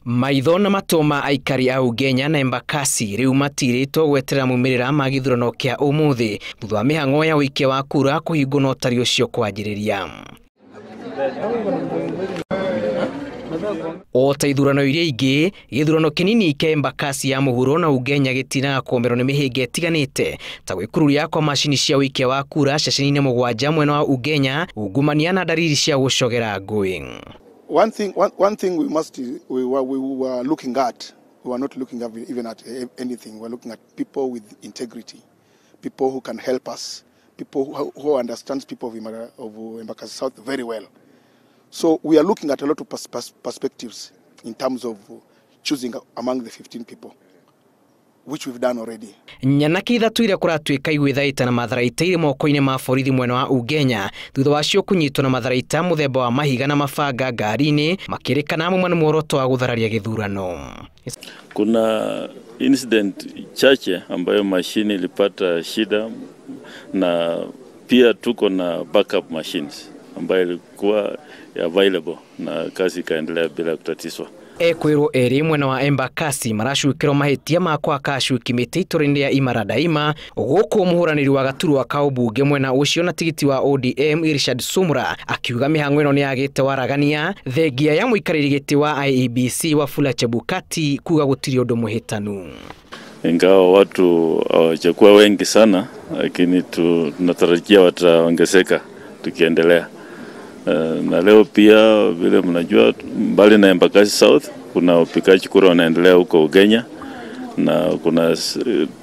Maitho na matũ ma aikari a Ugenya na Embakasi riu matiritwo gweterera maumĩrĩra ma gĩthurano kĩa ũmũthĩ thutha wa mĩhang'o ya ũikia wa kura kũhingwo na ũtari ũcio kwanjĩrĩria. O ta ithurano iria ingĩ, gĩthurano kĩnini kĩa Embakasi ya mũhuro na Ugenya gĩtinaga kũomerwo nĩ mĩhĩnga ĩtiganĩte ta gwĩkururia kwa macini cia ũikia wa kura ceceni-inĩ mũgwanja mwena wa Ugenya, ungumania na dalili cia gũcogera ngũĩ. One thing we were looking at, we were not looking at even at anything. We were looking at people with integrity, people who can help us, people who understands people of Embakasi South very well. So we are looking at a lot of perspectives in terms of choosing among the 15 people, which we've done already. Nyanake ithatũ iria kũratuĩka igwĩthaita na matharaita irĩ moko-inĩ ma borithi mwena wa Ugenya thutha wacio kũnyitwo na matharaita mũthemba wa mahiga na mabanga ngari-inĩ makĩrĩkana mamwe nĩ muoroto wa gũthararia gĩthurano. Kuna incident chache ambayo mashini ilipata shida, na pia tuko na backup machines ambayo ilikuwa available na kazi ikaendelea bila kutatizwa. Ekwirwo eri mwena wa Embakasi maracukirwo mahitia ma kwaka acuki mĩtĩ itũra-inĩ rĩa Imara Daima, gũkũ mũhũranĩri wa gaturwa ka ũmbunge mwena ũcio na tigiti wa ODM Richard Sumra akiuga mĩhang'o ĩno nĩyagĩte waragania thengia ya mũikarĩri gĩtĩ wa IEBC Wafula Chebukati kuga gũtirĩ ũndũ mũhĩtanu. Ingawa watu hawajakuwa wengi sana, lakini tunatarajia wataongezeka tukiendelea. Na leo pia vile mnajua, mbali na Embakasi South kuna upigaji kura unaendelea huko Ugenya, na kuna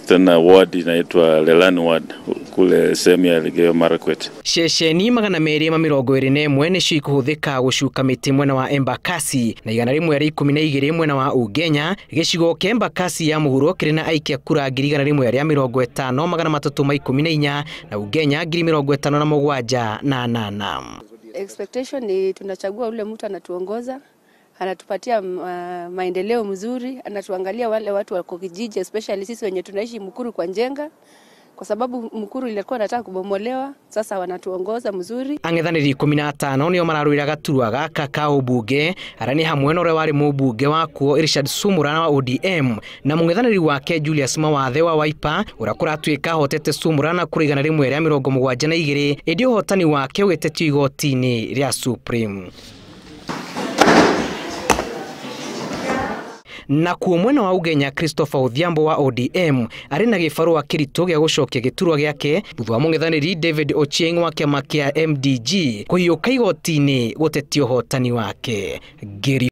tena ward inaitwa Lelani ward kule sehemu ya Elgeyo Marakwet. Ceceni 221 nĩcio ikũhũthĩka gũcuka mĩtĩ mwena wa Embakasi na 112 mwena wa Ugenya. Gĩcigo kĩa Embakasi ya mũhuro kĩrĩ na aikia kura 150,314 na Ugenya 57,8. Expectation ni tunachagua ule mtu anatuongoza, anatupatia maendeleo mzuri, anatuangalia wale watu wako kijiji, especially sisi wenye tunaishi Mukuru kwa Njenga, kwa sababu Mukuru ilikuwa nataka kubomolewa, sasa wanatuongoza mzuri. Ang'ethanĩri 15 nĩo mararũĩra gaturwa gaka ka ũmbunge arĩa nĩ hamwe na ũrĩa warĩ mũmbunge wakuo Richard Sumra wa ODM na mũng'ethanĩri wake Julius Mawathe wa Wiper ũrĩa kũratuĩka ahotete Sumra na kura 172, ĩndĩ ũhotani wake ũgĩtetio igoti-inĩ rĩa Supreme. Na kuo mwena wa Ugenya Christopher Odhiambo wa ODM arĩ na gĩbarũa kĩritũ gĩa gũcokia gĩturwa gĩake thutha wa mũng'ethanĩri David Ochieng wa kĩama kĩa MDG kũhiũka igoti-inĩ gũtetia ũhotani wake. Ngiri